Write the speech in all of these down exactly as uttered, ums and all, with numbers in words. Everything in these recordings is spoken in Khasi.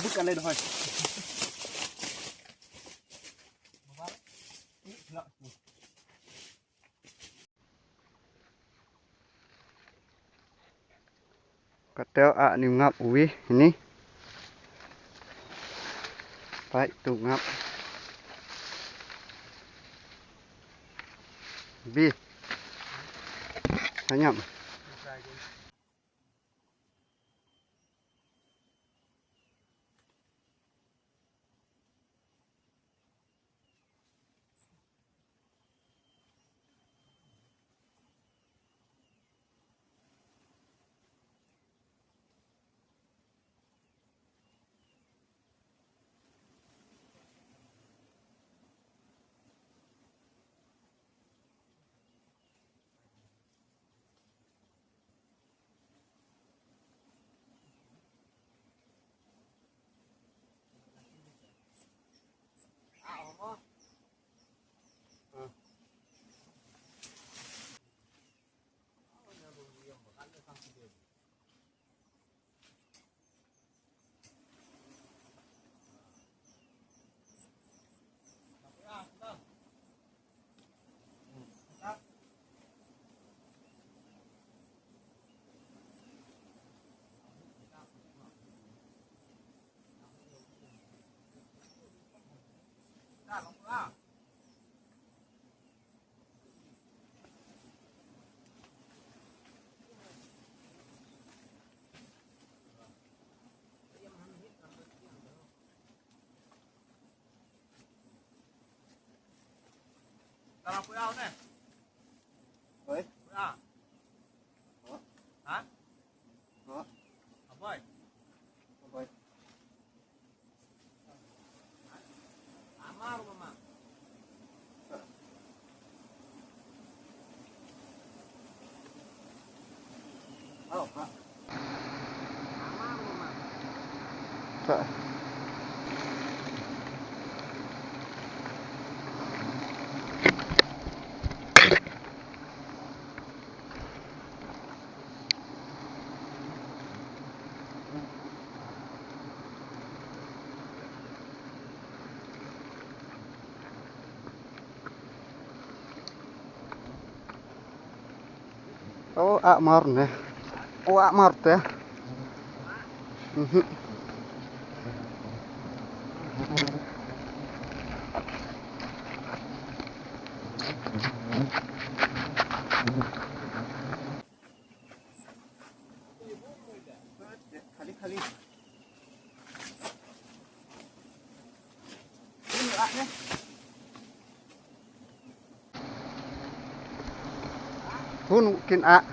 Bút cà lê rồi. Ka teo a ni ngap wi ni. Pai tu ngap. Bi. Hanyam. Oi. Hah? Hah? Aboi. Aboi. Amar mama. Oh, ha. Amar mama. O, a mar ne. O, a mar te. Mhm. Khali, khali. Hun kin a.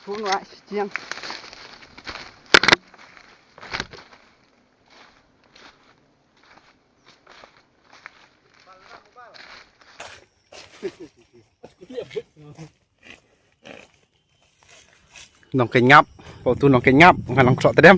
Hun wa shi jiang. Nongkeiñ ngap, pau tu nongkeiñ ngap, nga nongkroh tdem.